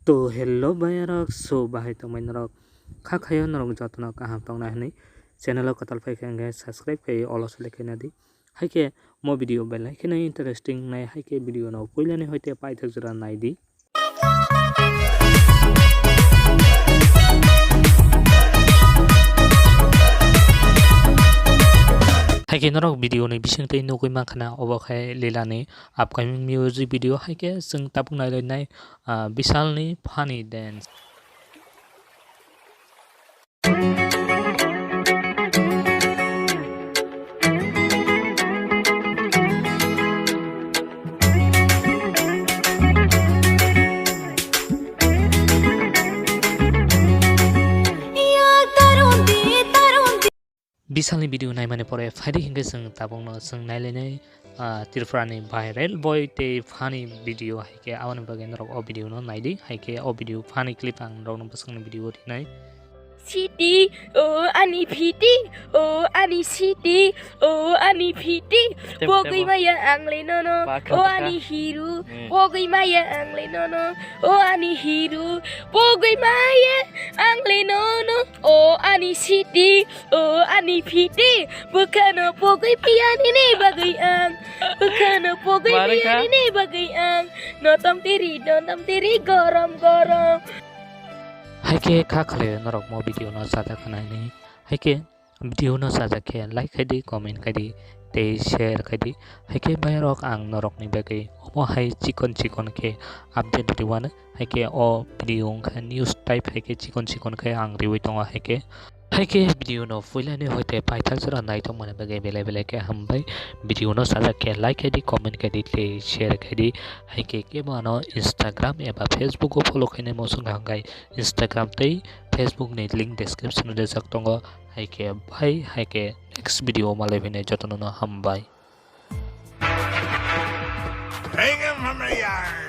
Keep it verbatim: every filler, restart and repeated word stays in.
To hello bayarok, so bahai tongmai norok, kha khayo norok jotono kaham tongnai hwnwi channel o kwtal phai khe hwnkhe subscribe khai olo select khaina di. Haikhe mo video belai kheno interesting nai, haikhe video no puilani hoite paithak jora nai di. Haikhe norok video ni bisingtwi nugwi mankha na, obo khe Lila ni upcoming music video, haikhe chwng tabuk nailainai, ah, Bishal ni funny dance. Bisalni video naimani pore phaidi hinkhe chwng tabukno chwng nailainai, ah, Tripurani viral boy tei funny video, haikhe aboni bagwi norok o video no naidi, haikhe o video funny clip ang norokno bwswkni video o rinai. City, oh ani phiti, oh ani city, oh ani phiti, tebo, pogwi tebo. Maya ang le nono, bakha, oh bakha. Ani hiru, hmm. Pogwi maya ang le nono, oh ani hiru, pogwi maya ang le nono, oh ani city, oh ani phiti, bwkhano pogwi piya nini bagwi ang, bwkhano pogwi piya nini bagwi ang, notom tiri, notom tiri, gorom, gorom. Haikhe kha khlai norok mo video no sajak khnai ni. Haikhe video no sajak khe like khai di, comment khai di, tei share khai di. Haikhe bayarok ang norok ni bagwi omo hai chikon chikon khe update riwano. Haikhe o video wngkha news type, haikhe chikon chikon khe ang riwi tongo. Haikhe, haikhe video no puilani hoite paithak jora naithok mani bagwi belai belai khe hambai. Video no sajak khe like khai di, comment khai di, tei share khai di. Haikhe kebo ano Instagram eba Facebook o follow khainai muchung kha hwnkhe Instagram tei Facebook ni link description o rijak tongo. Haikhe bye, haikhe next video o malai phainai jotono no hambai. Bring him from the yard.